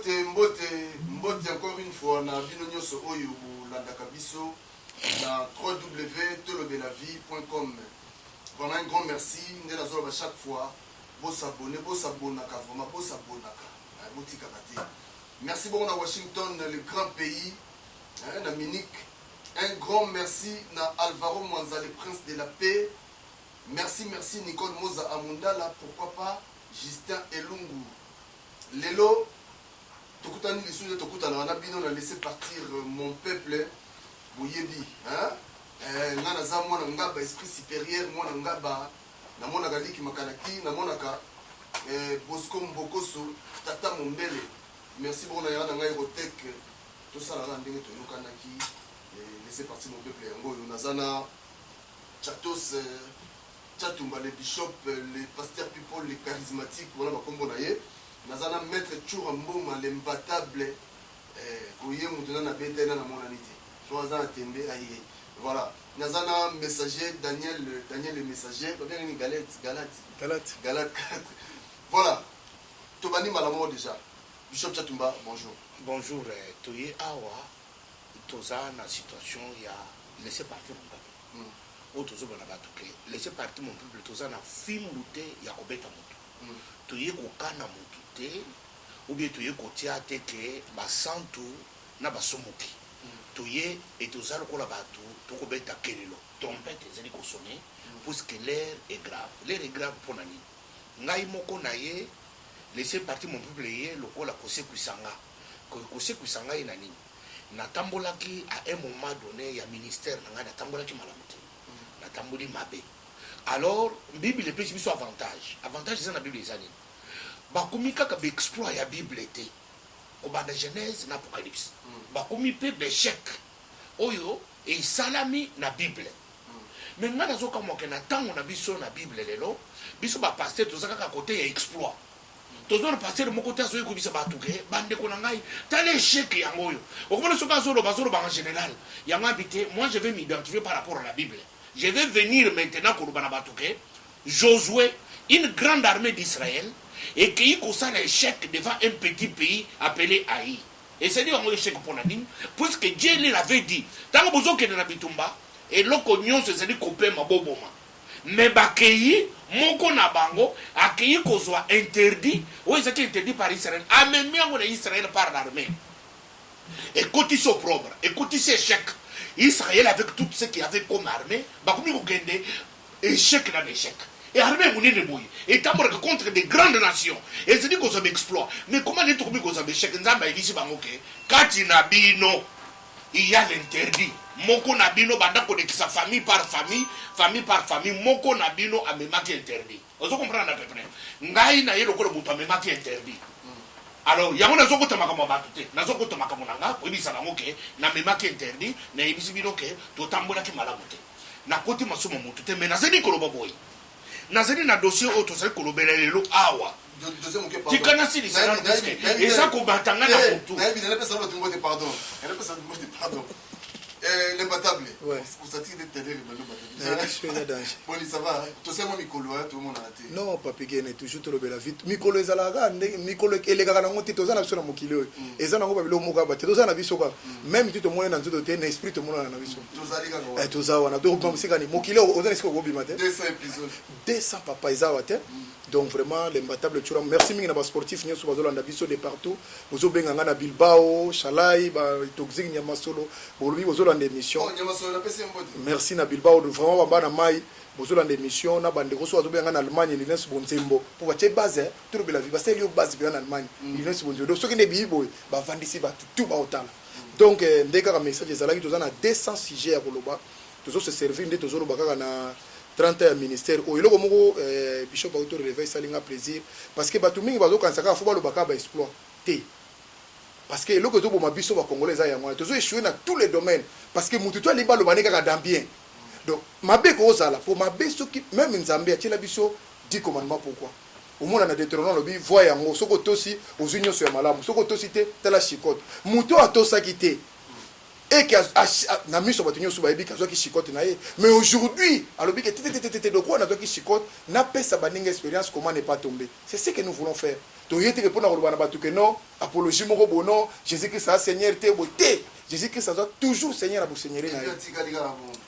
Mbote, mbote, mbote encore une fois na bino nyonso oyo bolandaka biso na www.tolobelavie.com. Vraiment un grand merci nde nazoloba chaque fois bosabone, bosabonaka vraiment, bosabonaka, botikaka te. Merci bongo na Washington, le grand pays, hein, na Munich. Un grand merci na Alvaro Mwanza, le prince de la paix. Merci, merci Nicole Moza Amundala, pourquoi pas Justin Elungu. Lelo tokutani lisusu nde tokutanaka na bino na laisser partir mon peuple, boyebi hein? Eh, nga naza mwana ngaba, esprit supérieur, mwana ngaba, namonaka liki makanaki, namonaka eh, Bosco Mbokoso, tata mombele. Merci bongo na yanga na ngai Rotek, tosalaka ndenge toyokanaki. Eh, laisser partir mon peuple yango oyo naza na Chatos eh, Tshatumba, le bishop, le pasteur people, le charismatique, wana bakombo na ye. Naza na maître Tshoura Mboma, l'imbattable, eh, koye moto na nabeta ye na namonani te. So aza na tembe aye. Voilà. Naza na messager Daniel, Daniel le messager, babenga ni Galette, Galate. Galate. Galate, Galate. Voilà. Tobandi mbala moko déjà. Bishop Tshatumba, bonjour. Bonjour, eh, toye awa toza na situation ya laisser partir mon peuple. Oyo tozoloba na bato ke laisser partir mon peuple, toza na fimbu te ya kobeta motu, toye kokana motu te ou bien toye kotia te ke basantu na basumuki. Toye e toza lokola bato tokobeta kelelo, trompette ezali kosonner, puisque l'heure est grave. L'heure est grave mpo na nini? Ngai moko na ye laisser partir mon peuple ye lokola kosekwisa nga, kosekwisa ngai na nini? Natambolaki à un moment donné ya ministère na ngai, natambolaki malamu te, natamboli mabe. Alors Bible epesi biso avantage. Avantage eza na Bible eza nini? Bakomi kaka baexploit ya Bible te, kobanda Genèse na Apocalypse, bakomi mpe baéchec oyo esalami na Bible. Mais ngai nazokamwake na ntango na biso na Bible lelo, biso bapasteur toza kaka kote ya exploit. Tozwa na pasteur moko te azoyi koyebisa bato ke bandeko na ngai, tala échec yango oyo. Okomona soki azoloba, azoloba en général. Yango abi te, moi je vais m'identifier par rapport à la Bible. Je vais venir maintenant koloba na bato ke Josué, une grande armée d'Israël ekei kosala échec devant un petit pays appelé Haï. Esali yango échec mpo na nini? Puisque Dieu leur avait dit, ntango bozokende na bitumba, eloko nyonso ezali kopema, boboma. Mais bakei, moko na bango akei kozwa interdit oyo ezalaki interdit par Israël, amemi yango na Israël par l'armée, ekotisi opprobre, ekotisi échec. Israël avec tout ce qu'il avait comme armée bakomi kokende échec na échec. Et armée monene boye etambolaka contre des grandes nations, ezali kozwa baexploit, mais comment nde tokomi kozwa baéchec? Nzambe ayebisi bango ke kati na bino il y a l'interdit. Moko na bino banda kolekisa famille par famille, famille par famille, moko na bino amemaki interdit. Ozo comprendre à peu près? Ngai na ye lokola moto amemaki interdit. Alors yango nazokota makambo ya bato te, nazokota makambo na nga koyebisa bango ke namemaki interdit. Nayebisi bino ke totambolaki malamu te, nakoti masumu motu te, mais nazali koloba boye, nazali na dossier oyo tozali kolobela lelo awa. Dossier moke, pardon. Tika nasilisa nano, puisque eza kobata nga na motu. Nayebi, napesa bato mbote, pardon, napesa bato mbote, pardon. L'imbattable. Ouais. Osatiki nde tenere bando Nayebi so eza danger. Boni, ça va? Tosengo mikolo ya tomonana te. Non, papi Gene, toujours tolobela vite. Mikolo ezalaka kaka ndenge mikolo elekaka nango te. Toza na biso na mokili oyo, eza nango babiloko moko kaka te, toza na biso kaka même ti tomoni na nzoto te, na esprit tomonana na biso. Tozali kaka wana. Eh, toza wana, tokobima mosika ni mokili oyo, oza na esika okobima te. 200 épisodes. 200, papa, eza awa te. Donc vraiment l'imbattable Tshoura, merci mingi na basportif nyonso bazolanda biso de partout. Bozobenga nga na Bilbao, Shalai, ba Toxic Nyamasolo, bolobi bozolanda émission. Oh, nyama solo, napesi ye mbote. Merci na Bilbao, vraiment bamba na mai bozolanda émission na bandeko so bazobenga nga na Allemagne, Linus Bonzembo, mpo batie base, eh, tolobela vi basali yo base mpenza na Allemagne, Linus Bonzembo. Donc soki nde ebii boye, bavandisi bato tout baotala. Donc nde kaka message ezalaki, toza na 200 sujet ya koloba, tozo se servir nde tozoloba kaka na 30 ans ya ministère oyo. Eloko moko bishop auto relever esali nga plaisir, parce que bato mingi bazokanisa kaka fo baloba kaka baexploit te, parce que eloko ezoboma biso bacongolais eza yango wana, tozo échouer na tous les domaines, parce que mutu to alingi baloba ne kaka dans bien. Donc mabe ekozala po mabe soki même Nzambe atiela biso 10 commandements, pourquoi? Omona na Deutéronome alobi voi yango, soki otosi ozwi nyonso ya malamu, soki otosi te, tala chicote. Moto oyo atosaki te eke na miso ya bato nyonso bayebi ke azwaki chicote na ye, mais aujourd'hui alobi ke tetetetete, donc oyo nazwaki chicote, napesa baninga expérience comment ne pas tomber. C'est ce que nous voulons faire. Toye te ke pona koloba na batu ke non apologie moko boye non Jesus Christ aza seigneur te boye te. Jesus Christ aza toujours seigneur na boseigneurie na ye.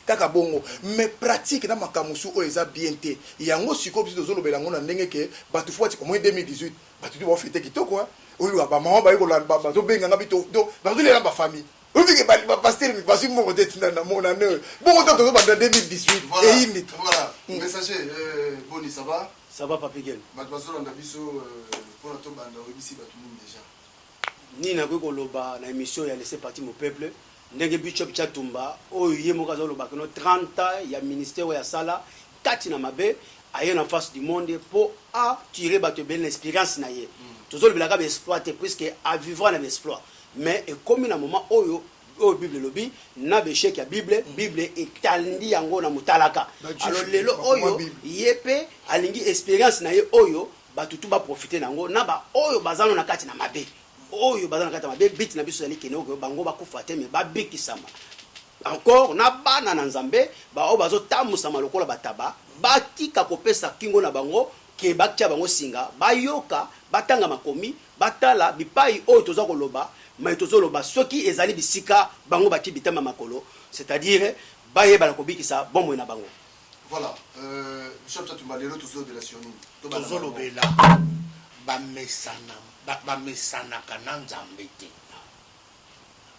Kaka bongo mais pratique na makambo mosusu oyo eza bien te. Yango sikoyo biso tozolobela yango na ndenge ke batu faut batika omoni 2018 batu tout bao fete kitoko hein. Oyo ba maman baye kolanda bazobenga nga bito donc bazolela ba famille. Oyebi ke ba pasteur bazwi mbongo te tina na mona ne bongo to tozo banda 2018 eyindi. Voilà messager boni ça va? Ça va papy Gene. Bato bazolanda biso pona tobanda oyebisi bato nini dejà? Nini nakoki koloba na emission ya laisser partir mon peuple ndenge Bishop Tshatumba oyo ye moko azo loba que no 30 ans ya ministère oyo asala kati na mabe aye na face du monde po a tirer bato ebele na experience na ye. Tozolobelaka ba exploits te puisque a vivra na ba exploits mais ekomi na moment oyo oyo bible elobi na ba echec ya bible, bible etandi yango na motalaka. Alors lelo oyo ye pe alingi experience na ye oyo batu tout ba profiter na yango na ba oyo baza no na kati na mabe, oyo baza na kati ya mabe but na biso ezali kende oyo bango bakufa te mais babikisama encore na bana na Nzambe ba oyo bazo tambusama lokola ba taba batika kopesa kingo na bango ke batia bango singa bayoka batanga makomi Batala bipayi oyo toza koloba, maye tozoloba soki ezali bisika bango batie bitamba makolo, c'est à dire bayeba na kobikisa bomoi na bango. Voilà, Bishop Tshatumba lelo tozolobela sur nini? Tobanda na bango. Tozolobela bamesana bamesanaka na Nzambe te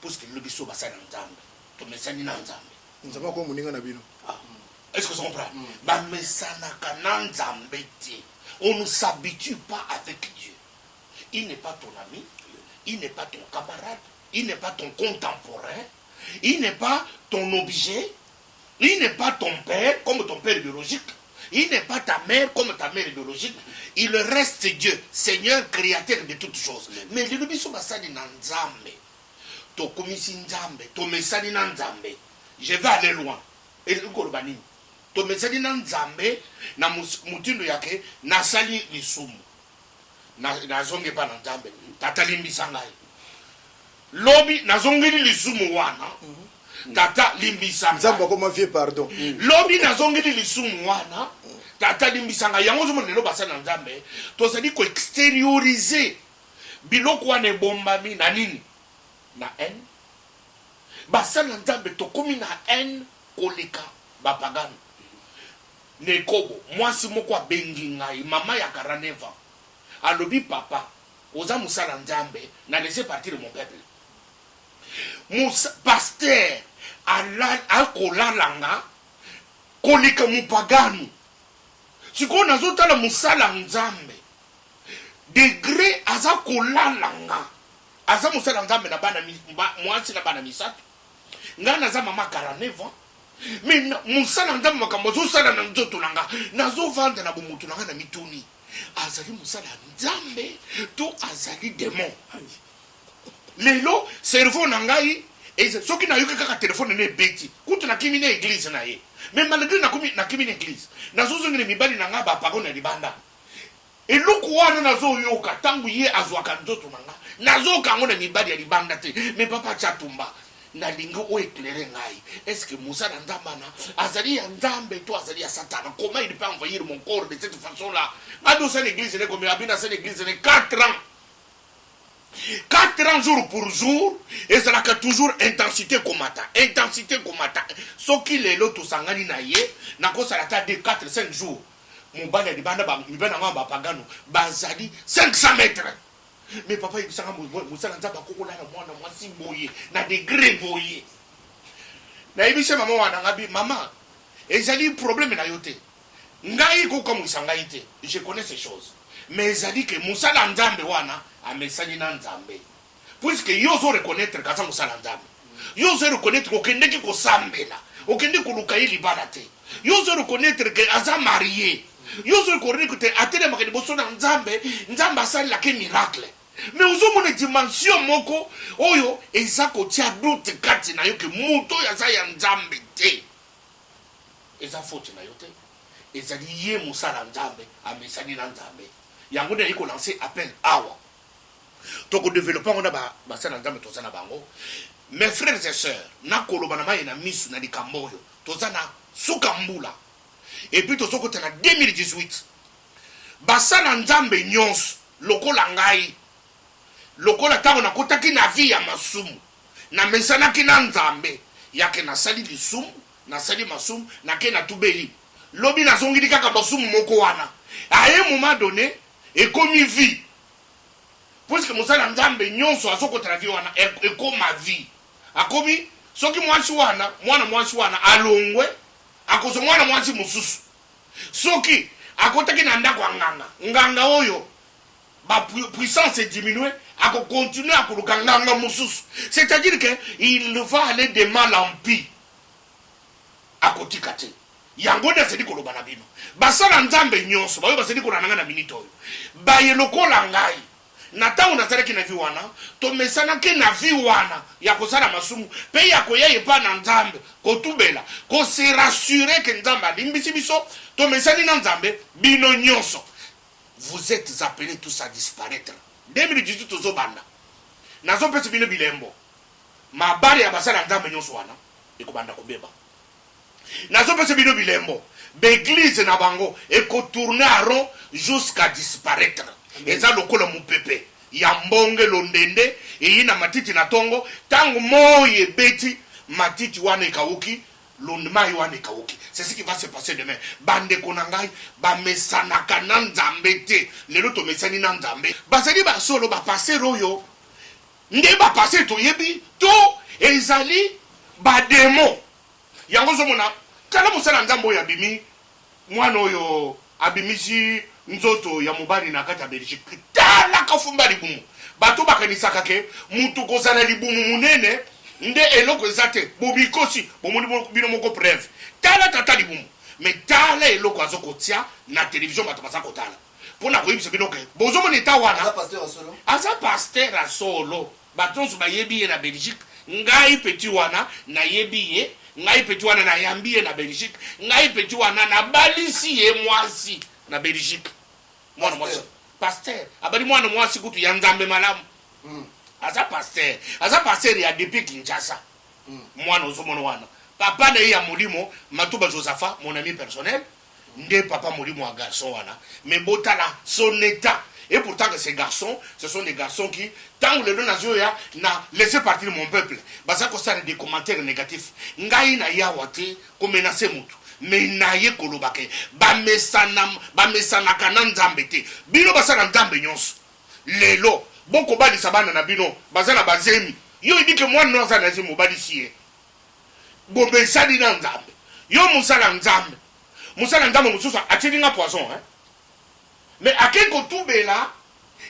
puisque lelo biso basali na Nzambe tomesani na Nzambe. Nzambe akomi moninga na bino. Est-ce que vous comprenez? Bamesanaka na Nzambe te. On ne s'habitue pas avec Dieu. Il n'est pas ton ami, il n'est pas ton camarade, il n'est pas ton contemporain, il n'est pas ton objet, il n'est pas ton père comme ton père biologique, il n'est pas ta mère comme ta mère biologique. Il reste Dieu, Seigneur créateur de toutes choses. Mais lelo biso basali na Nzambe, tokomisi Nzambe, tomesani na Nzambe. Je vais aller loin. Elingi koloba nini? Tomesani na Nzambe na motindo ya ke nasali lisumu. Nazongi epai na Nzambe, Tata limbisa ngai. Lobi nazongeli lisumu wana, Tata limbisa ngai. Nzambe akoma vieux pardon. Lobi nazongeli lisumu wana, Tata limbisa ngai. Yango ozomona lelo basali na Nzambe tozali ko exterioriser biloko wana ebombami na nini? Na haine. Basali na Nzambe tokomi na haine koleka bapagano. Na ekobo, mwasi moko abengi ngai, mama ya 49 ans, alobi papa oza mosala Nzambe na laisser partir mon peuple. Musa, pasteur akolala nga koleka mopagano. Sikoyo nazotala mosala Nzambe degre aza kolala nga, aza mosala Nzambe na bana mwasi na bana misato, nga naza mama 49 ans. Mais mosala Nzambe makambo azosala na nzoto na nga, nazovanda na bomoto na nga na mituni, azali mosala Nzambe to azali demon? Lelo cerveau na ngai soki nayoki kaka telefone na ebeti, kutu nakimi na eglise na ye, mais malgre nakimi na eglise, nazozongela mibali na nga bapago na libanda. Eloko wana nazoyoka tango ye azwaka nzoto na nga, nazoyoka yango na mibali ya libanda te. Mais papa Tshatumba, nalingi o eclairer ngai, est ce que mosala Nzambe wana azali ya Nzambe to azali ya Satana? Comment il peut envahir mon corps de cette façon là? Nga nde osala eglise ne combien? Abi nasala eglise ne 4 ans. 4 ans jour pour jour, ezalaka toujours intensité komata, intensité komata. Soki lelo tosangani na ye, nakosala ata 2, 4, 5 jours. Mobali ya libanda ba mibali yango ya ba pagano bazali 500 mètres. Mais papa yebisa nga mosala Nzambe akoki kolala mwana mwasi boye na degre boye. Nayebisi mama wana nga bi mama ezali problème na yo te. Ngai kokamwisa ngai te. Je connais ces choses. Mais ezali ke mosala Nzambe wana amesani na Nzambe. Puisque yo ozo reconnaitre kaza mosala Nzambe. Yo ozo reconnaitre okendeki kosambela, okende koluka ye libala te. Yo ozo reconnaitre que aza marie. Yo ozo reconnaitre que atelemaka liboso na Nzambe, Nzambe asalelaka ye miracle. Mais ozomona dimension moko oyo eza kotia doute kati na yo que moto oyo aza ya Nzambe te. Eza faute na yo te. Ezali ye mosala Nzambe, amesani na Nzambe. Yango nde naye ko lancer appel awa. Toko developper yango na ba basali na Nzambe toza na bango. Mes frères et sœurs, nakoloba na mayi na misu na likambo oyo. Toza na suka mbula et puis tozo kota na 2018. Basala Nzambe nyonso. Lokola ngai, lokola ntango nakotaki na vie ya masumu, namesanaki na Nzambe ya ke nasali lisumu, nasali masumu, nake natubeli, lobi nazongeli kaka masumu moko wana. À un moment donné, ekomi vie. Puisque mosali ya Nzambe nyonso azokota na vie wana, ekoma vie. Akomi, soki mwasi wana, mwana mwasi wana alongwe, akozwa mwana mwasi mosusu. Soki akotaki na ndako ya nganga, nganga oyo ba puissance e diminuer, ako continuer akoluka nganga mosusu. C'est-à-dire que il va aller de mal en pis. Akotika te. Yango nde azali koloba na bino. Basala Nzambe nyonso, baoyo bazali kolanda ngai na minute oyo, baye lokola ngai, Na tango nazalaki na vie wana, tomesanaki na vie wana ya kosala masumu pe ya koya epa na Nzambe kotubela, ko se rassurer que Nzambe alimbisi biso, tomesani na Nzambe, bino nionso vous etes appeles tous à disparaitre. 2018 tozo banda, nazo pesa bino bilembo, mabala ya basali ya Nzambe nionso wana ekobanda kobeba. Nazo pesa bino bilembo, ba eglises na bango eko tourner en rond jusqu'à disparaitre. Eza lokola mupepe ya mbonge londende eyi na matiti na tongo, tango moyi ebeti matiti wana ekawuki, mayi wana ekawuki. C'est ce qui va se passer demain. Ba ndeko na ngai bamesanaka na Nzambe te, lelo tomesani na Nzambe. Bazali ba solo ba pasteurs oyo nde ba pasteurs toyebi to ezali ba demons? Yango ozo mona tala mosali ya nzambe oyo abimi mwana oyo abimisi nzoto ya mobali na kati ya Belgique tala kafumba libumu bato bakanisaka ke mutu kozala libumu munene nde eloko eza te bomikosi bomoni bino moko preuve tala tata libumu mais tala eloko azo kotia na television bato baza kotala pona koyebisa bino ke bozomona eta wana aza pasteur ya solo Bato nionso bayebi ye na Belgique, ngai petit wana nayebi ye, ngai petit wana nayambi ye na Belgique, ngai petit wana nabalisi ye mwasi na Belgique. Mwana mwasi pasteur abali mwana mwasi kutu ya Nzambe malamu. Aza pasteur, aza pasteur ya depuis Kinshasa. Mwana ozomona wana papa na ye ya molimo Matuba Josaphat, mon ami personnel, nde papa molimo ya garçon wana mais botala son etat et pourtant que ces garçons ce sont des garçons qui tango lelo nazoya na laisser partir mon peuple baza kosala des commentaires négatifs ngai na yawa te ko menacer mutu mais naye koloba ke bamesana bamesanaka na nzambe te bino basala nzambe nyonso lelo bokobalisa bana na bino baza na bazemi yo oyebi ke mwana no aza na zemi obalisi ye Bomesani na Nzambe. Yo mosala Nzambe. Mosala Nzambe mosusu atieli nga poison hein. Mais akei kotubela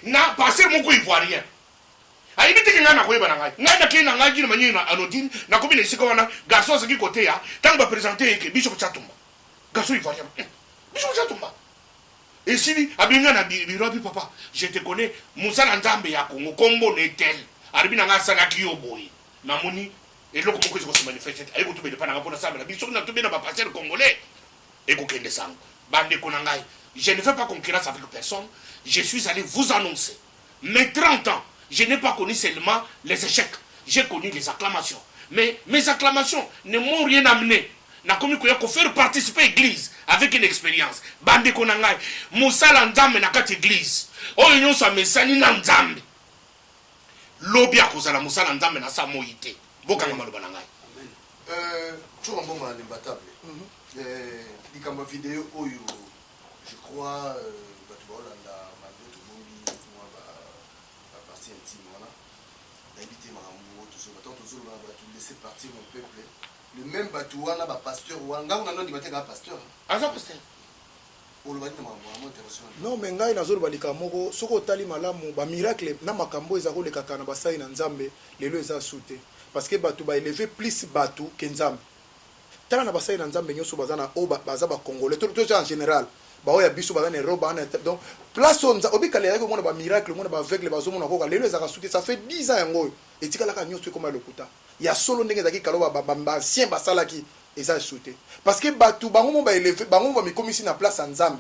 na pasteur moko ivoirien. Ayebi te ke ngai nakoyeba na ngai. Ngai nakei na ngai d'une manière anodine, nakomi na esika wana, garçon azalaki koteya, tango ba presenter ye ke Bishop Tshatumba. Garçon ivoirien. Hum, Bishop Tshatumba. Esili abengi nga na bureau abi papa, je te connais, mosala Nzambe ya Congo, kombo na tel. Alobi na ngai asalaki yo boye. Namoni eloko moko eza ko se manifester te, aye kotubela epai na ngai mpo nasambela biso. Soki natubi na ba pasteurs congolais ekokende sango. Ba ndeko na ngai, je ne fais pas concurrence avec personne, je suis allé vous annoncer mes 30 ans, je n'ai pas connu seulement les echecs, j'ai connu les acclamations, mais mes acclamations ne m'ont rien amené. Nakomi koya ko faire participer eglise avec une experience. Ba ndeko na ngai, mosala Nzambe na kati eglise oyo nyonso amesani na Nzambe, Lobi akozala mosala nzambe na sa moyi te bokanga maloba na ngai. Euh, Tshura Mboma l'imbattable. Euh, likambo ya video oyo je crois euh, bato baolanda malgre tobombi mwa ba, ba partie intime wana nayebi te makambo oyo tozoloba ntango tozoloba na bato laisser partir mon peuple le même bato wana ba pasteur wana ngango na nondima te kaka pasteur aza pasteur Non mais ngai nazoloba likambo moko soki otali malamu ba miracle na makambo oyo eza kolekaka na basali na nzambe lelo eza su te parce que batu ba eleve plus batu que nzambe tala na basali na nzambe nioso baza na oyo baza ba congolais to toza en general ba oyo ya biso baza na Europe ba na donc place oyo nza obika lelo komona ba miracle omona ba aveugle bazomona koka lelo ezaka su te ça fait 10 ans yango oyo etikalaka nioso ekoma lokuta ya solo ndenge ezalaki kala ba ba ancien basalaki Eza lisusu te parce que batu bango moko ba eleve bango moko ba mikomisi na place ya nzambe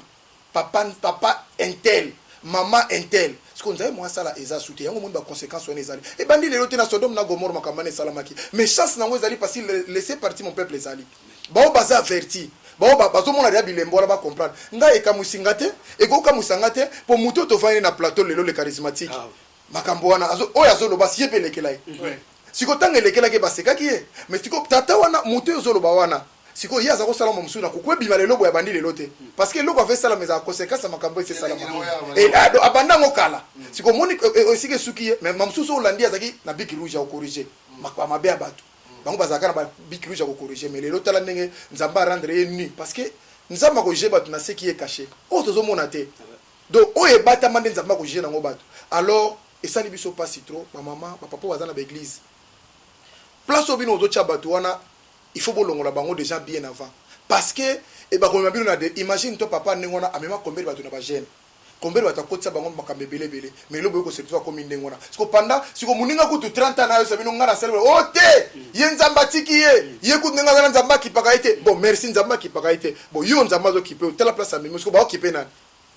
papa papa intel maman intel sikoyo nzambe moyen asala eza su te yango omoni ba consequence wana ezali ebandi lelo te na sodome na gomore makambo wana esalamaki mais chance na yango ezali parce laisser partir mon peuple ezali. Baoyo baza averti, baoyo bazomona deja bilembo wana, bacomprendre. Ngai ekamwisi nga te, ekokamwisa nga te, mpo moto oyo tovandi na plateau lelo, le charismatique, makambo wana oyo azoloba, si ye mpe elekela ye. Sikoyo ntango elekelaki ye, basekaki ye. Mais sikoyo tata wana, moto oyo ozoloba wana, sikoyo ye aza kosala mosusu na kuku ebima lelo boye, abandi lelo te, parce que eloko ava esalama ezala conséquence ya makambo esi esalama. Abanda yango kala. Sikoyo omoni esika esuki ye. Mais mosusu oyo olandi, azalaki na bic rouge ya kocorriger mabe ya bato. Bango bazalaka na babic rouge ya kocorriger, mais lelo tala ndenge Nzambe arendre ye nu, parce que Nzambe akojuger bato na ce qui est caché, oyo tozomona te. Donc oyo ebatama nde Nzambe akojuger nango bato. Alors esali biso mpasi trop. Bamama, bapapa oyo baza na baéglise, place oyo bino ozotya bato wana, il faut bolongola bango déjà bien avant, parce que bakomema bino na de. Imagine to papa ndenge wana amema combien bato na bagene, combien bato akotisa bango makambo ebele ebele, mais eloko boye koservice akomi ndenge wana. Siko panda siko moninga kutu 30 ans nayosa bino, ngai nasali o te, ye Nzambe atiki ye, ye kutu ndenge aza na Nzambe akipaka ye te. Bon, merci, Nzambe akipaka ye te. Bon, yo Nzambe azokipe yo, tala place amemi. Siko baokipe nani?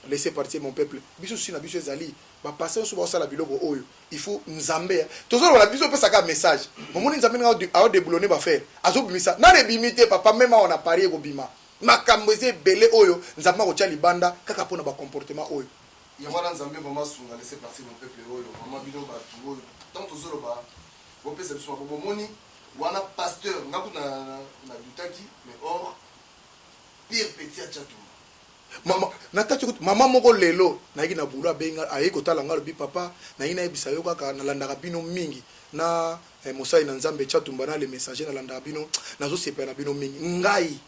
Laissez partir mon peuple. Biso susi na biso ezali bapasteur nyonso baosala biloko oyo. Il faut Nzambe, tozoloba na biso, opesaka message. Momoni Nzambe ndenge aodéboulonner baaffaire, azobimisa nani ebimi te. Papa, même awa na Paris ekobima. Makambo eza ebele oyo Nzambe akotia libanda kaka mpona bacomportement oyo. Yango wana Nzambe vraiment asunga laisser partir mon peuple oyo. Vraiment, bino bato oyo, ntango tozoloba, bopesa biso mabo. Bomoni wana pasteur, nga kutu nadutaki, mais or pire petit ya Tshatumba. Mama, natati kutu mama moko lelo nayaki na bulo, abenga, aye kotala nga, alobi: "Papa, nayi nayebisa yo kaka, nalandaka bino mingi na mosali na Nzambe Tshatumba na le messager. Nalandaka bino, nazosepela na bino mingi." Ngai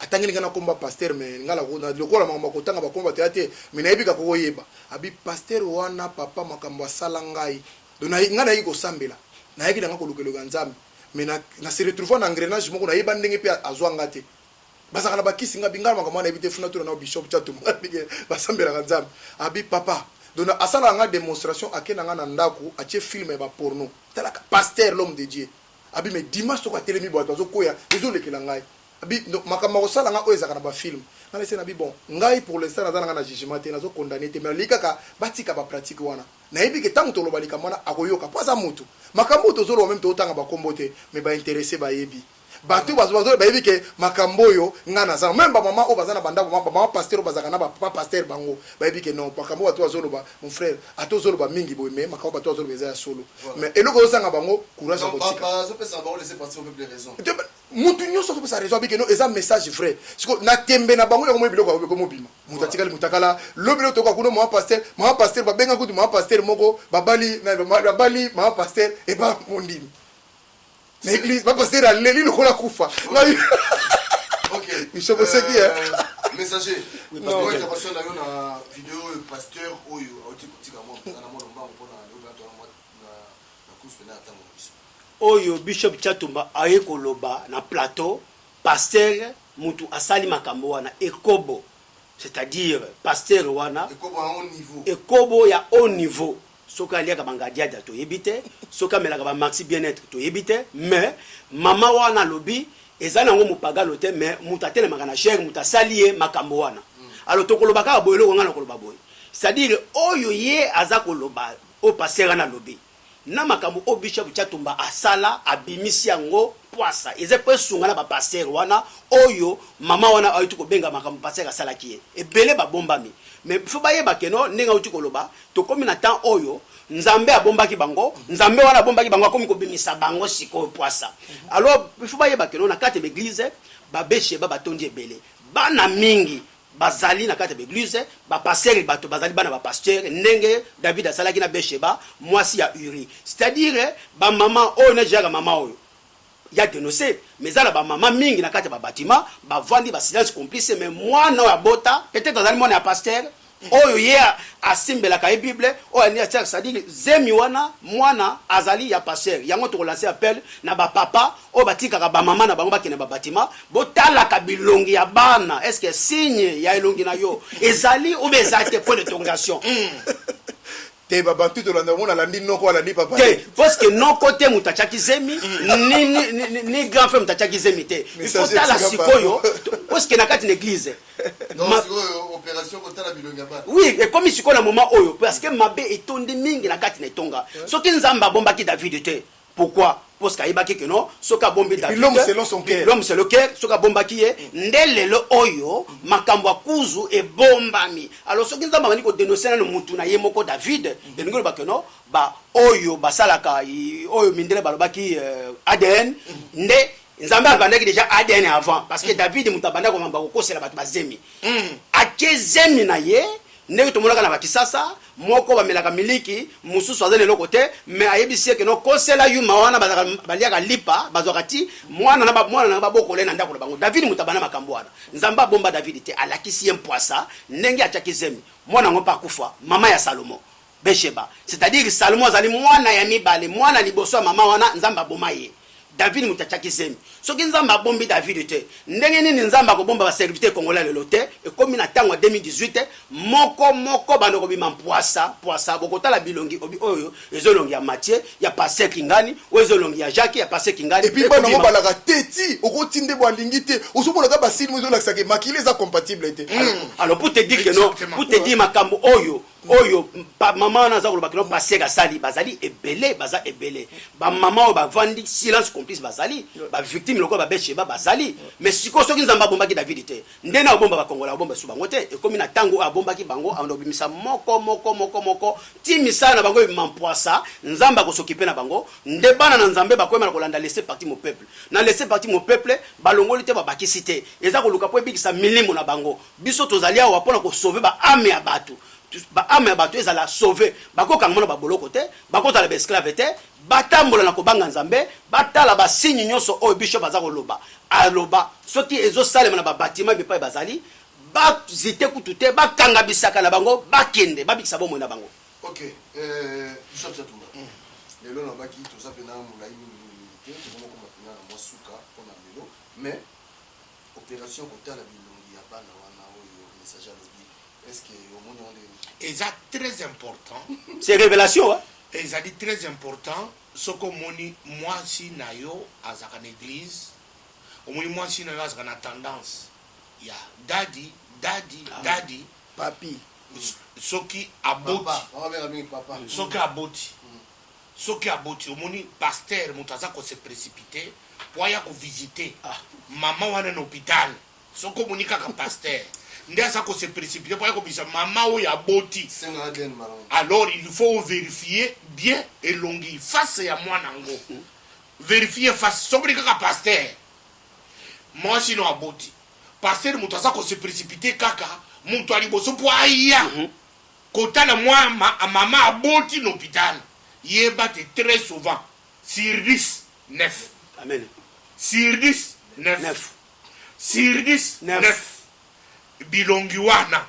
atangeli ngai nakomba pasteur, mais ngai lokola makambo akotanga bakomba bato ya te, mais nayebi kaka koyeba. Abi pasteur wana, papa, makambo asala ngai. Donc ngai nayaki kosambela, nayaki nanga koluka eloko ya Nzambe, mais na se retrouve na engrenage moko, nayeba ndenge mpe azwa nga te. Bazalaka na bakisi. Nga bingala makambo wana nayebi te. Funa tuna na bishop Tshatumba, basambelaka Nzambe. Abi papa, donc asalaka nga démonstration, ake na nga na ndako, atie film ya baporno. Talaka pasteur, l'homme de Dieu. Abi mais dimanche soko atelemi, bato bazokwea, ezolekela ngai. Abi makambo akosala nga oyo ezalaka na bafilm. Nga nese nabi: "Bon, ngai pour l'instant naza nanga na jugement te, nazocondamner te, mais nalingi kaka batika bapratique wana." Nayebi ke ntango toloba likambo wana, akoyoka mpo aza motu. Makambo oyo tozoloba, même totanga bakombo te, mais baintéressé bayebi. Bato bayebi ke makambo oyo nga naza, même bamama oyo baza na bandako, bamama pasteur oyo bazalaka na bapapa pasteur, bango bayebi ke non, makambo bato bazoloba, mon frère, ata ozoloba mingi boye, mais makambo bato bazoloba eza ya solo. Mais eloko ozosanga bango courage ya kotika. Mutu nyonso azopesa raison. Abike no, eza message vrai. Siko na tembe na bango yango moi biloko ekomobima. Moto atikali, moto akala lobi lo toka kuna. Mama pasteur, mama pasteur babenga kutu mama pasteur moko, babali, babali mama pasteur eba mondimi na église. Bapasteur aleli lokola kufa. Bishop oseki. Messager, intervention na yo na video oyo, pasteur oyo auti kotika mwa na mwa lombango mpona na course pena ya ntango na biso. Oyo bishop Tshatumba aye koloba na plateau, pasteur mutu asali makambo wana, ekobo, c'est-à-dire pasteur wana. Ekobo ya haut niveau. Soki aliaka bangadiadia, toyebi te. Soki amelaka bamaxi bien-être, toyebi te. Mais mama wana alobi eza nango mopagano te, mais moto atelemaka na chaire, moto asali ye makambo wana. Alors tokoloba kaka boye, eloko ngai na koloba boye, c'est-à-dire oyo ye aza koloba, oyo pasteur wana alobi na makambo oyo bishop Tshatumba asala, abimisi yango pwasa, eza mpo esunga na bapasteur wana oyo mama wana auti kobenga. Makambo pasteur asalaki ye ebele babombami, mais faut bayeba ke no, ndenge auti koloba, tokómi na temps oyo Nzambe abombaki bango. Nzambe wana abombaki bango, akomi kobimisa bango sikoyo pwasa. Alors il faut bayeba ke no, na kati ya baéglise, babesheba batondi ebele, bana mingi bazali na kati ya baéglise, bapasteur, bato bazali bana bapasteur, ndenge David asalaki na Besheba, mwasi ya Uri. C'est-à-dire bamama oyo nejaka, mama oyo ya dénoncé, mais eza na bamama mingi na kati ya babatima, bavandi basilence complice. Mais mwana oyo abota, peut-être azali mwana ya pasteur oyo ye asimbelaka ye Bible oyo ani atia, c'est-à-dire zemi wana, mwana azali ya pasteur. Yango tokolancer appel na bapapa oyo batikaka bamama na bango bakende babatima. Botalaka bilongi ya bana. Est ce que signe ya elongi na yo ezali ou bien eza te? Point d'interrogation. Te, babantu tolanda mona, alandi noko, alandi papa. Te, parce que noko te moto atiaki zemi, ni grand frère moto atiaki zemi te. Il faut tala sikoyo, parce que na kati na église. Oui, ekomi sikoyo na moment oyo, parce que mabe etondi mingi na kati na etonga. Soki Nzambe abombaki David te, pourquoi? Parce que ayebaki que non, soki abombi David, l'homme selon son cœur. L'homme selon cœur, soki abombaki ye, nde lelo oyo makambo ya kuzu ebombami. Alors soki Nzambe abandi kodénoncer nano mutu na ye moko David, elingi oloba que non, ba oyo basalaka oyo mindele balobaki ADN, nde Nzambe abandaki déjà ADN avant, parce que David mutu abandaki komamba kokosela bato bazemi. Atie zemi na ye ndenge tomonaka na bakisasa, moko bamelaka miliki, mosusu aza na eloko te, mais ayebisi ye que no, kosela yuma wana baliaka lipa, bazwaka ti mwana na mwana na babokole na ndako na bango. David moto abanda makambo wana. Nzambe abomba David te, alakisi ye mpwasa ndenge atiaki zemi, mwana yango mpe akufa. Mama ya Salomo, Besheba, c'est-à-dire Salomo azali mwana ya mibale, mwana liboso ya mama wana Nzambe aboma ye. David moto atiaki zemi. Soki Nzambe abombi David te, ndenge nini Nzambe akobomba baserviteur congolais lelo te? Ekomi na ntango ya 2018, moko moko bando kobima mpwasa mpwasa. Bokotala bilongi oyo eza elongi ya Mathieu, ya pasteur Kingani, oyo eza elongi ya Jacques, ya pasteur Kingani. Et puis bana ngo balaka te ti okoti nde bo alingi te, ozomonaka basili mo ezolakisaka makili eza compatible te. Alors pour te dire que non, pour te dire makambo oyo mama wana aza koloba que non, pasteur asali, bazali ebele, baza ebele. Bamama oyo bavandi silence complice bazali bavictime lokola babesheba bazali. Mais sikoyo soki Nzambe abombaki David te, nde na abomba bakongola, abomba su bango te. Ekomi na ntango oyo abombaki bango, abanda kobimisa moko moko moko moko ti misala na bango ebima mpwasa. Nzambe akosokipe na bango nde bana na Nzambe bakoyeba na kolanda Laissez partir mon peuple. Na Laissez partir mon peuple, balongoli te, babakisi te, eza koluka mpo ebikisa milimo na bango. Biso tozali awa mpona kosauver baâme ya bato, baâme ya bato ezala sauvé. Bakokanga na baboloko te, bakozala baesclave te, batambola na kobanga Nzambe, batala basigne nyonso oyo bishop aza koloba. Aloba soki ezosalema na babatima bipai bazali, bazite kutu te, bakanga bisaka na bango, bakende babikisa bomoi na bango. Ok, Bishop Chatumba, lelo nalobaki toza mpena molai mingimingi te, tokomokoma mpena na mwa suka mpona lelo. Mais opération kotala bilongi ya bana wana oyo message alobi, est ce que omoni yango ndenge? Eza très important. C'est révélation, hein? Ezali très important. Soki omoni mwasi na yo azalaka na église, omoni mwasi na yo azalaka na tendance ya daddy, daddy, daddy, papi, soki aboti, papa mingi, papa. Soki aboti, omoni pasteur moto aza kose précipiter po aya kovisite mama wana na hôpital, soki omoni kaka pasteur nde aza kose précipiter po aya kobisa mama oyo aboti, senga ADN malamu. Alors il faut vérifier bien elongi, face ya mwana yango, vérifier face. Soki omoni kaka pasteur, mwasi no aboti, pasteur moto aza kose précipiter kaka moto ya liboso mpo aya kotala mwa mama aboti na hôpital, yeba te, très souvent sur 10, 9. Amen. Sur 10, 9. 9. Sur 10, 9. 9. Bilongi wana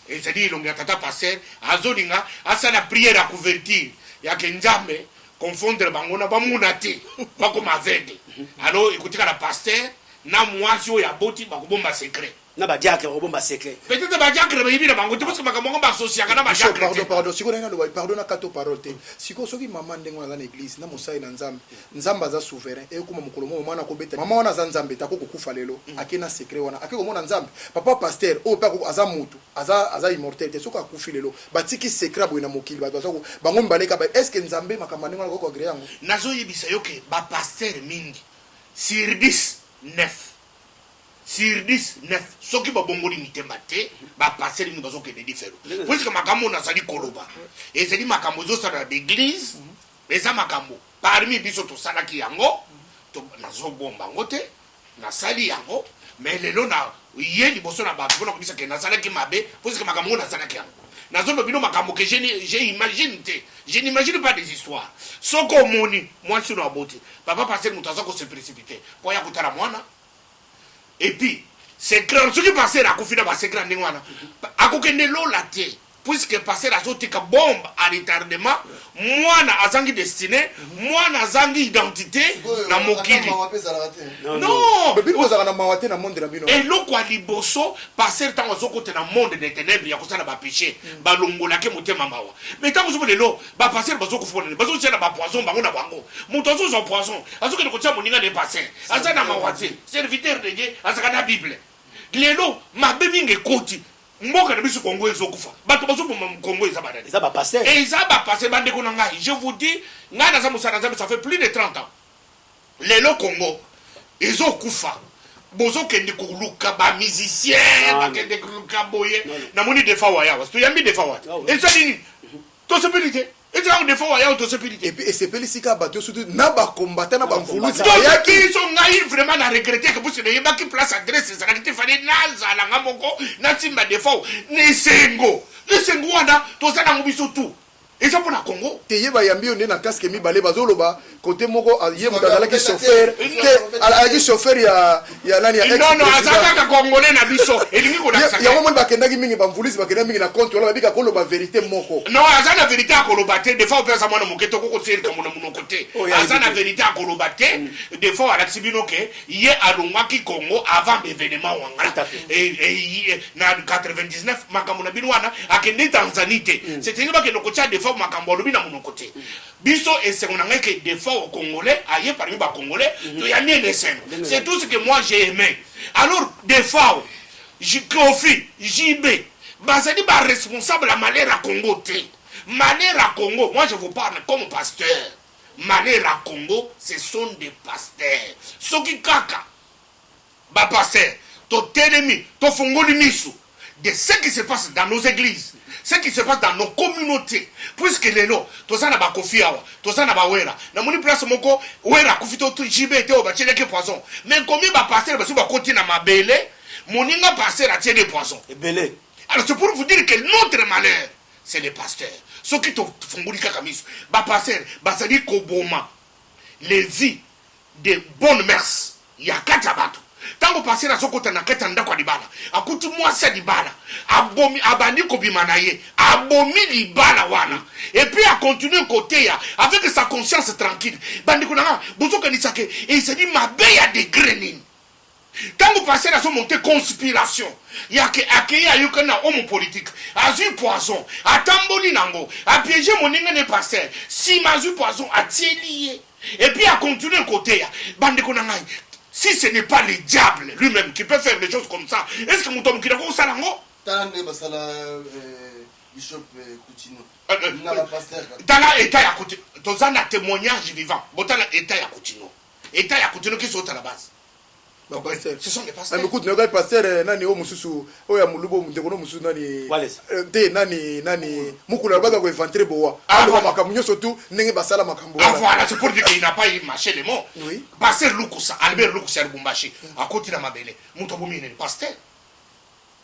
ezali elongi ya tata pasteur azolinga asala prière ya couverture yake Nzambe confondre bango na bamuna te, bakoma aveugle. Alors ekotikala pasteur na mwasi oyo aboti bakobomba secret. Na badiacre bakobomba secret. Peut-être badiacre bayebi na bango te, parce que makambo yango basosiaka na Bishop, badiacre pardon, te. Pardon, sikoyo ndenge naloba, pardon na kato parole te. Sikoyo soki mama ndenge wana aza na église na mosali na Nzambe, Nzambe aza souverain, ekoma mokolo moko mwana akobeta mama wana aza Nzambe te, akoki kokufa lelo, ake na secret wana, ake komona Nzambe. Papa pasteur oyo mpe aza motu, aza immortel te. Soki akufi lelo, batiki secret boye na mokili, bato baza bango mibale kaka, est ce que Nzambe makambo ya ndenge wana akoki koagréer yango? Nazoyebisa yo ke bapasteur mingi, sur 10, 9, sur 10, 9, soki babongoli mitema te, bapasteur mingi bazokende lifelo, puisque makambo oyo nazali koloba ezali makambo ezosala na baeglise, eza makambo parmi biso tosalaki yango. Nazobomba yango te, nasali yango, mais lelo na ye liboso na bato mpona kobisa ke nasalaki mabe, puisque makambo oyo nasalaki yango, nazoloba bino makambo ke je imagine te, je n'imagine pas des histoires. Soki omoni mwasi no aboti, papa pasteur moto aza kose précipiter mpo aya kotala mwana, et puis secret, soki pasteur akufi na basecret ndenge wana, akokende lola te, puisque pasteur azotika bombe à retardement. Mwana azangi destinée, mwana azangi identité na mokili. Mawa mpe ezalaka te. Non. Mais bino bozalaka na mawa te na monde na bino? Eloko ya liboso, pasteur ntango azokota na monde de ténèbre ya kosala bapéché, balongolaki motema mawa. Mais ntango ozomona lelo bapasteur bazokufa nini? Bazotia na bapoison bango na bango. Moto azozwa poison, azokende kotia moninga na ye. Pasteur aza na mawa te, serviteur de Dieu azalaka na Bible. Lelo mabe mingi ekoti mboka na biso Kongo, ezokufa, bato bazoboma Kongo eza banani? Eza bapasteur. Eza bapasteur. Bandeko na ngai, je vous dis, ngai naza mosala Nzambe, ça fait plus de 30 ans. Lelo Congo ezo kufa bozo kende koluka ba musiciens Ah, bakende koluka boye Non, non. namoni Defa Waya awa toyambi Defa Waya Ah, ouais. esali nini tosepeli te ezalaka Defa Waya oyo tosepeli te. Et puis esepelisi kaka bato surtout na bacombattant na bamvuluzi bacombattant. bayaki. Biso ngai vraiment na regrette ke puisque nayebaki place adresse ezalaki te, fallait nazala nga moko nasimba Defao na esengo. Esengo wana toza nango biso tout, eza mpona Congo. Te, ye bayambi yo nde na casque mibale bazoloba kote moko ye moto azalaki chauffeur te, azalaki chauffeur ya nani, ya ex Non, non, aza président. kaka Congolais na biso, elingi kolakisa Yango moni bakendaki mingi, bamvulisi bakendaki mingi na compte wana, babika koloba vérité moko. Non, aza na vérité akoloba te. Des fois mpe aza mwana moke, tokokotia likambo na monoko te. Oyo Aza ayebi na te. vérité akoloba te. Des fois alakisi bino ke ye alongwaki Congo avant événement wanga. Tout à fait. Na 99 makambo na bino wana, akende Tanzanie te. C'est-à-dire bakende kotia des fois makambo alobi na monoko te. Biso esengo na ngai ke des fois au Congolais aye parmi Bacongolais, toyambi ye na esengo. C'est tout ce que moi j'ai aimé. Alors des fois Kofi, JB bazali baresponsable ya malheur ya Congo te. Malheur ya Congo, moi je vous parle comme pasteur, malheur ya Congo, ce sont des pasteurs. Soki kaka bapasteur totelemi, tofungoli miso de ce qui se passe dans nos églises, ce qui se passe dans nos communautés, puisque lelo toza na baKofi awa, toza na baWera. Namoni place moko Wera akufi to JB te, oyo batielaki poison. Mais combien bapasteur basi bakoti na mabele, moninga pasteur atieli poison? Ebele. Alors c'est pour vous dire que notre malheur, c'est les pasteurs. Soki tofungoli kaka miso, bapasteur bazali koboma les vies de bonnes mœurs ya kati ya bato. Ntango pasteur azokota na kati ya ndako ya libala, akuti mwasi ya libala, abomi, abandi kobima na ye, abomi libala wana, et puis acontinue koteya avec sa conscience tranquille. Bandeko na nga, bozokanisa ke ezali mabe ya degré nini? Ntango pasteur azomonter conspiration yake, akei, ayokani na homme politique, azwi poison, atamboli nango, apiéger moninga ne pasteur, nsima azwi poison, atieli ye, et puis acontinue koteya. Bandeko na ngai, si ce n'est pas le diable lui-même qui peut faire des choses comme ça, est ce que moto ya mokili akokosala yango? Tala nde basala bishop Kutino na bapasteur kaka. Tala état ya Kutino, toza na témoignage vivant. Botala état ya Kutino, état ya Kutino, kisi otala base. Bapasteur. Ce sont des pasteurs. Mais kutu nayokai pasteur nani oyo mosusu, oyo ya molubo, ndeko no mosusu nani? Walesa. Te, nani nani, Mokolo alobaka koéventrer bowa. Ah, aloba voilà. Makambo nyonso tu ndenge basala makambo Ah wana. voilà, c'est pour dire qu'il n'a pas eu mâché les mots. Pasteur Lukusa, Albert Lukusa ya Lubumbashi, akoti na mabele. Moto abomi nini? Pasteur.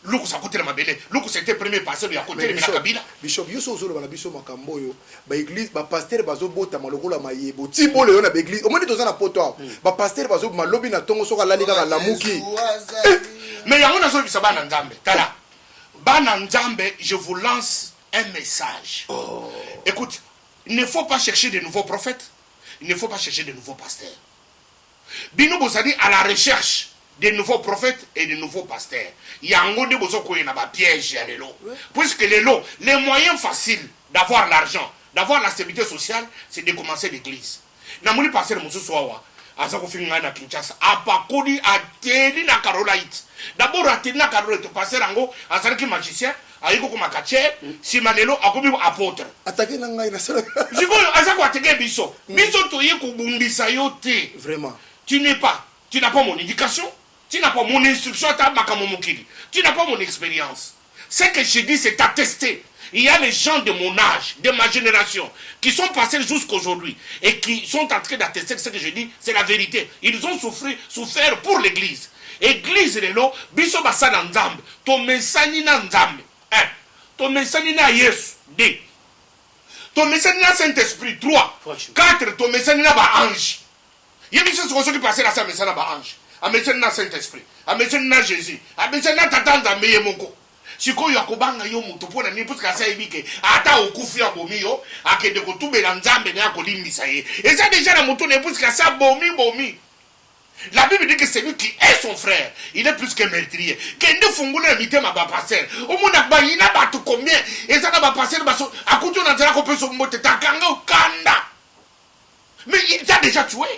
Lukusa akoti na mabele. Lukusa était premier pasteur ya Mais kotelemela Bishop, Kabila. Bishop, yo so ozoloba na biso makambo oyo, baéglise, bapasteur bazobotama lokola mayebo ti bolo yo na baéglise. Omoni, toza na poto awa, bapasteur bazobima lobi na ntongo, soki alali kaka, lamuki. Jésus azali. Mais yango nazolobisa bana Nzambe. Tala. Bana Nzambe, je vous lance un message. Écoute, il ne faut pas chercher de nouveaux prophètes. Il ne faut pas chercher de nouveaux pasteurs. Bino bozali à la recherche de nouveaux prophètes et de nouveaux pasteurs. Yango nde bozokoyena ba piège ya lelo. Puisque lelo, les moyens faciles d'avoir l'argent, d'avoir la stabilité sociale, c'est de commencer l'église. Namoni pasteur mosusu awa aza kofinga ngai na Kinshasa, apakoli, ateli na carolight. D'abord ateli na carolight. Pasteur yango azalaki magicien, ayi kokoma catcheur, nsima lelo akomi apôtre. Atake na ngai nasala. Sikoyo aza koateke biso. Biso toye kobundisa yo te. Vraiment. Tu n'as pas mon éducation, tu n'as pas mon instruction, ata makambo mokili, tu n'as pas mon expérience. Ce que je dis, c'est attesté. Il y a les gens de mon âge, de ma génération, qui sont passés jusqu'aujourd'hui et qui sont en train d'attester que ce que je dis, c'est la vérité. Ils ont souffert, souffert pour l'église. Église lelo, biso basala Nzambe, tomesani na Nzambe. Un, tomesani na Yesu. Deux, tomesani na Saint-Esprit. Trois, Franchement. quatre, tomesani na ba-ange. Ye biso sikoyo, soki pasteur asi amesani na ba-ange, amesani na Saint-Esprit, amesani na Jésus, amesani na Tata Nzambe ye moko, sikoyo akobanga yo moto mpo na nini? Puisque asi ayebi ke ata okufi, abomi yo, akende kotubela Nzambe na ye, akolimbisa ye. Eza déjà na motu na ye, puisque asi abomi bomi. La Bible dit que celui qui hait son frère, il est plus qu'un meurtrier. Kende fungula na mitema bapasteur. Omona bayina bato combien? Eza na bapasteur baso akuti na nzela kopesa mbote takanga okanda. Mais il t'a déjà tué.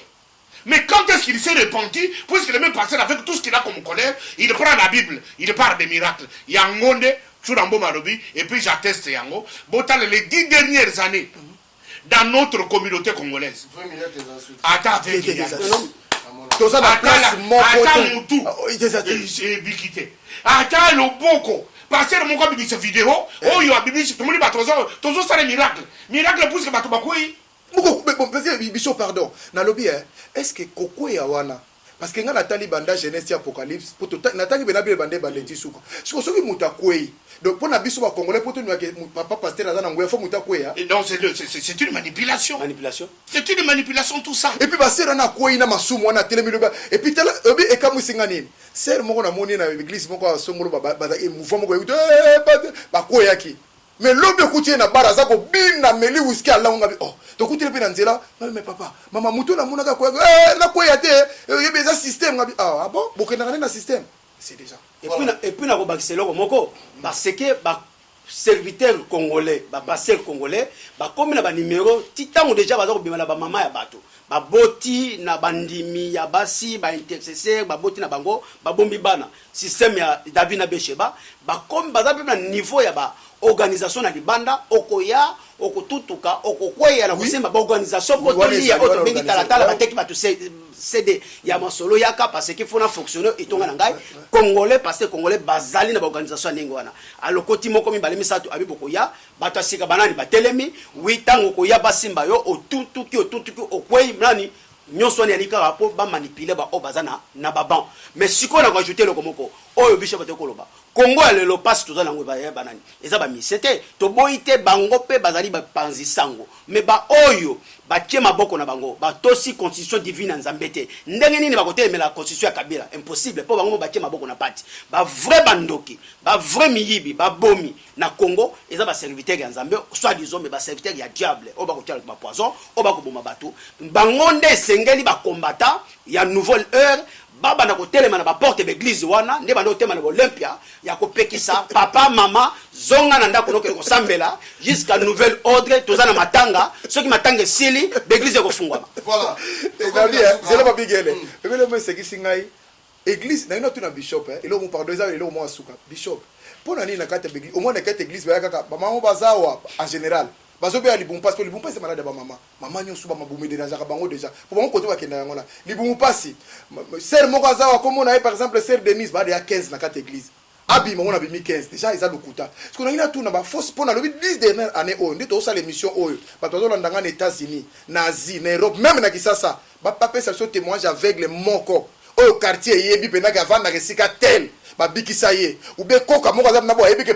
Mais quand est-ce qu'il s'est repenti? Puisque le même pasteur, avec tout ce qu'il a comme colère, il prend la Bible, il parle des miracles. Yango nde, Tchurambo Malobi, et puis j'atteste Yango. Botala les 10 dernières années. Dans notre communauté congolaise. Ata aveugle ya te. Toza na place moko te. Ata mutu ebiki te. Ata loboko. Pasteur moko abimisa video oyo abimisi, tomoni bato tozosala miracle. Miracle puisque bato bakwei. Biso, pardon, nalobi, est ce que kokweya wana, parce que ngai natali banda Genèse ti Apocalypse, po natangi bena bile banda ebanda eti suka. Siko soki moto akwei, donc mpo na biso bacongolais, mpo tonimake papa pasteur aza na nguya, faut moto akweya. Non, c'est une manipulation. Manipulation. C'est une manipulation, tout ça. Et puis basere wana akwei na masumu wana, atelemi lobi. Et puis tala, obi ekamwisi nga nini, sere moko namoni na église moko ya songolo, bazalaki mouvement moko euti, bakweyaki, mais lobi okuti ye na bar, aza kobina, meli whisky, alango. Ngabi, oh, tokuteli mpe na nzela. Ngabi, mais papa, mama, motu namonaka akweyaki, nakweya te, oyebi eza système. Ngabi, ah, ah bon, bokendaka nde na système, c'est déjà Et puis nakobakisa eloko moko, parce que baserviteur congolais, bapasteur congolais bakomi na banimero ti ntango déjà baza kobima na bamama ya bato, baboti na bandimi ya basi, baintercesseur, baboti na bango, babombi bana, système ya David na Besheba. Bakomi, baza mpe na niveau ya baorganisation na libanda. Okoya, okotutuka, okokweya na kosemba baorganisation mpo tolia oyo tobengi talatala. Bateki bato CD ya masolo yaka, parce que faut na fonctionner etonga na ngai. Congolais, parce que congolais bazali na baorganisation ya ndenge wana. Alokoti moko, mibale, misato, abi bokoya bato ya sika, banani batelemi wi. Ntango okoya, basimba yo, otutuki, otutuki, okwei nani. Nyonso wana yali kaka mpo bamanipuler baoyo baza na baban. Mais sikoyo na koajouter eloko moko oyo biso bato koloba: Kongo ya lelo, mpasi toza nango banani? Eza bamise te, toboyi te, bango mpe bazali bapanzi sango. Mais baoyo batie maboko na bango, batosi constitution divine ya Nzambe te. Ndenge nini bakotelemela constitution ya Kabila? Impossible, mpo bango mo batie maboko na pati. Bavrai bandoki, bavrai miyibi, babomi na Congo eza baserviteur ya Nzambe, soit disant, mais baserviteur ya diable oyo bakotia bapoison, oyo bakoboma bato. Bango nde esengeli bacombattant ya nouvelle heure babanda kotelema na baporte baeglise wana, nde banda kotema na baolympia ya kopekisa papa, mama, zonga na ndako, nokende kosambela jusqu'à nouvel ordre. Toza na matanga, soki matanga esili, baeglise ekofungwama. Voilà. Zela, babigele ebele mo esekisi ngai. Église naye natuna bishop, eloko mo, pardon, eza eloko moko ya suka. Bishop, mpo na nini na kati ya baeglise, omoi na kati ya église, baya kaka bamama baza awa, en général bazobeya libumu mpasi, po libumu mpasi malade ya bamama, mama nyonso bamabumu edérangeaka bango déjà, po bango kote bakenda yango na libumu mpasi. Sœur moko aza awa, komona ye par exemple sœur Denise, bade ya 15 na kati ya église, abima ngo na bimi 15 déjà, eza lokuta. Parce que nangi natuna bafausse, mpo nalobi 10 dernière année oyo nde tozosala émission oyo, bato bazolanda nga na États-Unis, na Asie, na Europe, même na Kisasa, bapesa biso témoignage aveugle moko oyo quartier eyebi mpendaki, avandaka esika tel, babikisa ye, ube koka moko aza na bo ayebi ke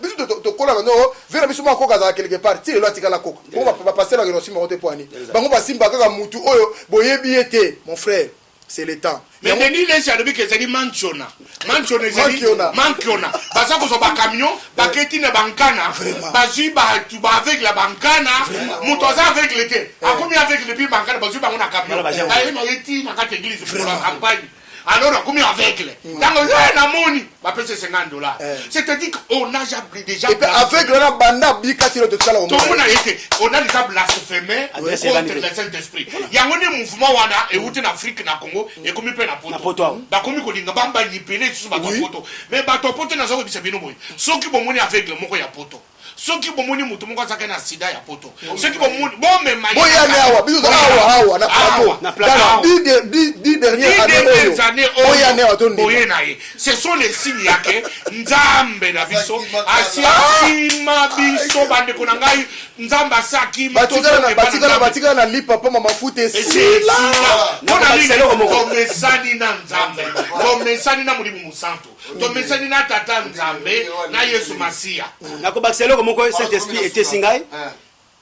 biso tokola na no ve na biso moko, koka azala quelque part ti lelo atikala koka. Bongo bapasteur bakende kosimba ngo te, po ani bango basimba kaka mutu oyo boyebi ye te. Mon frère, c'est le temps. Mais Denis Lesi alobi ke ezali mantiona, mantiona ezali mankiona. Baza kozwa bacamion, baketi na bankana, bazwi bato baaveugle ya bankana. Moto aza aveugle te, akomi aveugle, puis bankana bazwi bango na camion, baye na ye ti na kati église pour la campagne. Alors akomi aveugle, ntango namoni bapesi 50 $, c'est-à-dire qu'on a déjà aveugle wana banda bika ti tosala. Tomona ye te, on a déjà blasphémé contre le Saint-Esprit. Yango nde mouvement wana euti na Afrique, na Congo, ekomi mpe na Poto. Bakomi kolinga bambanipele lisusu bato ya Poto. Mais bato ya Poto, naza koyebisa bino boye: soki bomoni aveugle moko ya Poto, soki bomoni moto moko azalaki na sida ya Poto, soki bomoni, bomema. Boyani awa, biso awa awa na plateau. 10 dernières années oyo, boyani awa, boye na ye. Ce sont les signes yake Nzambe na biso asi akima biso. Bandeko na ngai, Nzambe asi akima. Batikala na lipa mpo mafuta esila. Mpona nini? Tomesani na Nzambe, tomesani na Molimo Mosantu, tomesani na Tata Nzambe na Yesu Masiya. Nakobakisa eloko moko. Saint Esprit etesi ngai,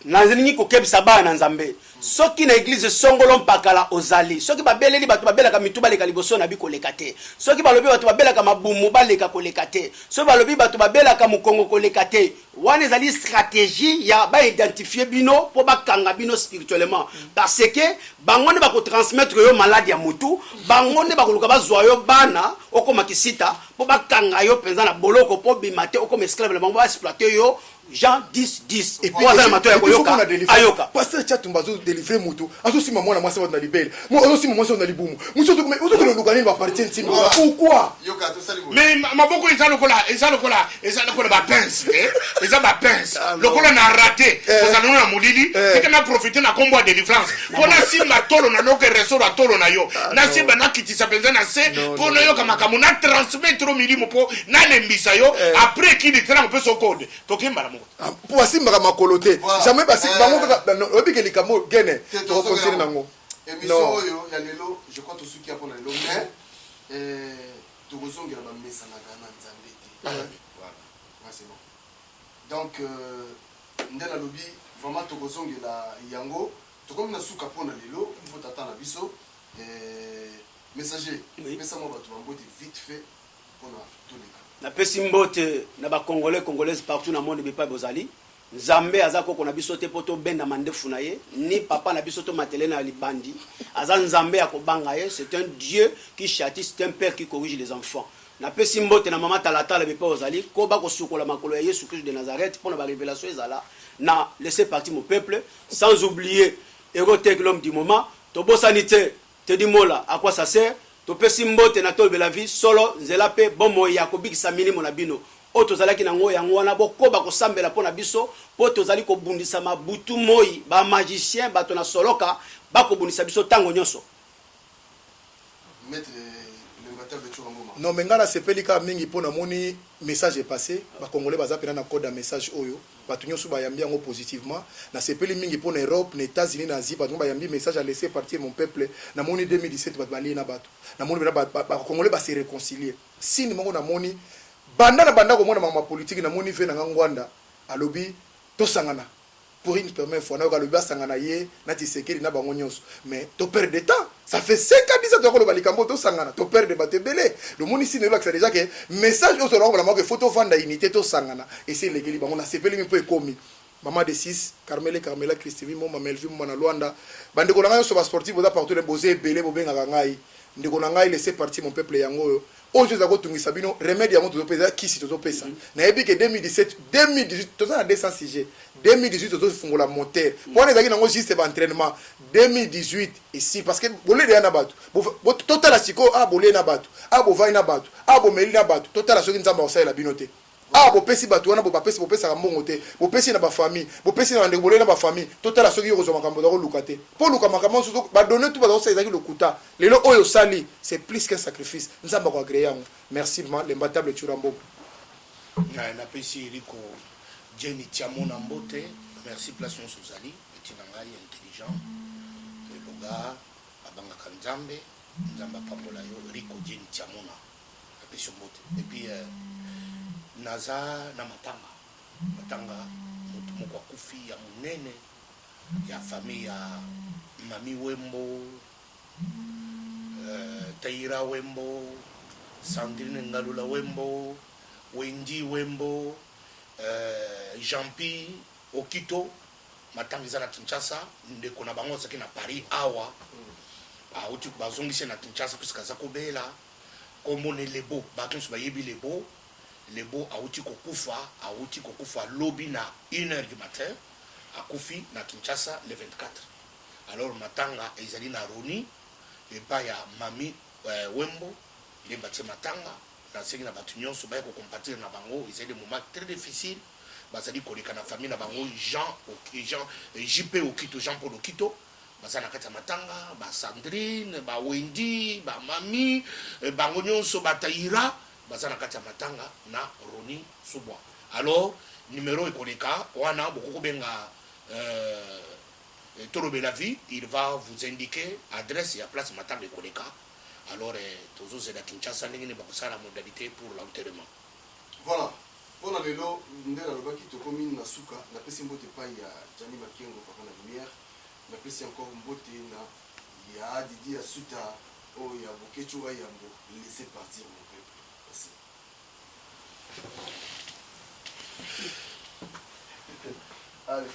nalingi kokebisa bana na Nzambe. Soki na église songolo mpakala ozali, soki babeleli bato babelaka mitu baleka liboso na bi, koleka te. Soki balobi bato babelaka mabumu baleka, koleka te. Soki balobi bato babelaka mokongo, koleka te. Wana ezali stratégie ya baidentifier bino mpo bakanga bino spirituellement, parce que bango nde bakotransmettre yo maladi ya motu, bango nde bakoluka bazwa yo bana, okóma kisita mpo bakanga yo mpenza na boloko, mpo bima te, okóma esclave na bango, baexploiter yo. Jean 10 10 Et puis, aza na mato ya koyoka ayoka. Pasteur Tshatumba azo délivrer mutu, azo simba mwana mwasi na libele. Mo azo simba mwasi na libumu. Mutu ozo ozo kende luka nini ba partie intime. Pourquoi? Yoka to sali boye. Mais maboko eza lokola eza lokola eza lokola ba pince te eza ba pince lokola na raté kozala na molili tika na profiter na kombo ya délivrance mpo nasimba tolo na noke ressort ya tolo na yo nasimba nakitisa mpenza na se mpo nayoka makambo na transmettre milimo mpo nalembisa yo après kili te nakopesa yo code toke mbala moko Ah, mpo basimbaka makolo te jamais basi Eh. bango kaka oyebi ke likambo gene Te, tokokontinue nango émission Non. oyo ya lelo je crois tosuki ya mpona lelo mais eh, tokozongela bamesanaka na nzambe te voilà Ouais, c'est bon donc euh, nde nalobi vraiment tokozongela yango tokomi na suka mpona lelo mpo tata na biso eh, messager Oui. pesa mwa bato bambote vite fait mpona toleka. Napesi mbote na ba congolais congolaise partout na monde bipai bozali. Nzambe aza koko na biso te po tobenda mandefu na ye, ni papa na biso tomatela ye na libandi. Aza Nzambe ya kobanga ye, c'est un Dieu qui chatie, c'est un père qui corrige les enfants. Napesi mbote na mama talatala bipai ozali, koba kosukola makolo ya Yesu Christ de Nazareth pona ba revelations ezala na laisser partir mon peuple, sans oublier Hero Tech l'homme du moment, tobosani te Teddy Mola, à quoi ça sert? Topesi mbote na Tolobela Vie, solo, nzela pe bomoi ya kobikisa milimo na bino. Oyo tozalaki nango yango wana, bokoba kosambela po na biso, po tozali kobundisama butu moyi, ba magiciens, bato na soloka, bakobundisa biso tango nionso. Maitre l'inventable Tshoura Mboma. Non mais nga nasepeli kaka mingi po namoni message e passe, ba congolais baza pena na code ya message oyo. Batu nioso bayambi yango positivement. Nasepeli mingi pona Europe, na Etats Unis, na Asie batu bayambi message ya laisser partir mon peuple. Namoni 2017 batu balie na batu. Namoni pena ba ba congolais ba se reconcilier. Signe moko namoni banda na banda komona makambo ya politique namoni vie na nga Ngwanda alobi tosangana pour une première fois nayoka alobi basangana ye na Tshisekedi na bango nionso mais to perdre temps ça fait 5 ans 10 ans toza koloba likambo oyo tosangana to perdre bato ebele lomoni sino elakisa déjà que message oyo tozalaka koloba bango que faut tovanda unité tosangana esi elekeli bango nasepeli mingi mpo ekomi Maman de 6, Carmele, Carmela, Christivie Moma, Melvie Moma na Luanda. Bandeko na ngai nyonso ba sportif boza partout boza ebele bobengaka ngai. Ndeko na ngai laissez partir mon peuple yango oyo. Oyo eza kotungisa bino remède yango tozopesa eza kisi tozopesa. Nayebi ke 2017, 2018 toza na 200 sujets. 2018 tozofungola moteur. Po wana ezalaki nango juste ba entraînement. 2018 esili parce que bolie deja na bato. Totala sikoyo ah bolie na bato. Ah bovandi na bato. Ah bomeli na bato. Totala soki Nzambe akosalela bino te. Awa bopesi batu wana bopesi bopesaka mbongo te bopesi na ba famille bopesi na bandeko bolei na ba famille totala soki yo okozwa makambo oza koluka te po oluka makambo mosusu ba donne tout baza kosala ezalaki lokuta lelo oyo osali c'est plus qu'un sacrifice nzambe ako agree yango merci vraiment l'imbattable Tshoura Mboma. Napesi Rico Jenny Tiamona mbote merci place nionso ozali petit na ngai intelligent beau gars abangaka nzambe nzambe apambola yo Rico Jenny Tiamona. Napesi yo mbote et puis naza na matanga matanga moto moko akufi ya monene ya famille ya mami wembo euh, taira wembo sandrine ngalula wembo wendy wembo euh, jeanpi okito matanga eza na kinshasa ndeko na bango azalaki na paris awa auti bazongisi ye na kinshasa puisque aza kobela Kombo ne Lebo, bato nionso bayebi Lebo, Lebo awuti kokufa, awuti kokufa lobi na une heure du matin, akufi na Kinshasa le 24. Alors matanga ezali na Roni epai ya Mamie Wembo nde batie matanga, nasengi na bato nionso baya ko compatir na bango, ezali des moments très difficiles, bazali koleka na famille na bango Jean, Jean, JP Okito, Jean Paul Okito. Baza na kati ya matanga ba Sandrine, ba Wendy, ba Mamie, bango nionso ba Taira baza na kati ya matanga na Rony Subwa. Alors numero ekoleka wana bokoki kobenga euh, Tolobela vie, il va vous indiquer adresse ya place matanga ekoleka. Alors tozozela Kinshasa ndenge nini bakosala modalite pour l'enterrement. Voilà, pona lelo nde nalobaki tokomi na suka, napesi mbote epayi ya Gianni Makengo papa na lumière. Napesi encore mbote na ya Didi ya Suta oyo ya Boketshu wa Yambo laissez partir mon peuple merci. Allez,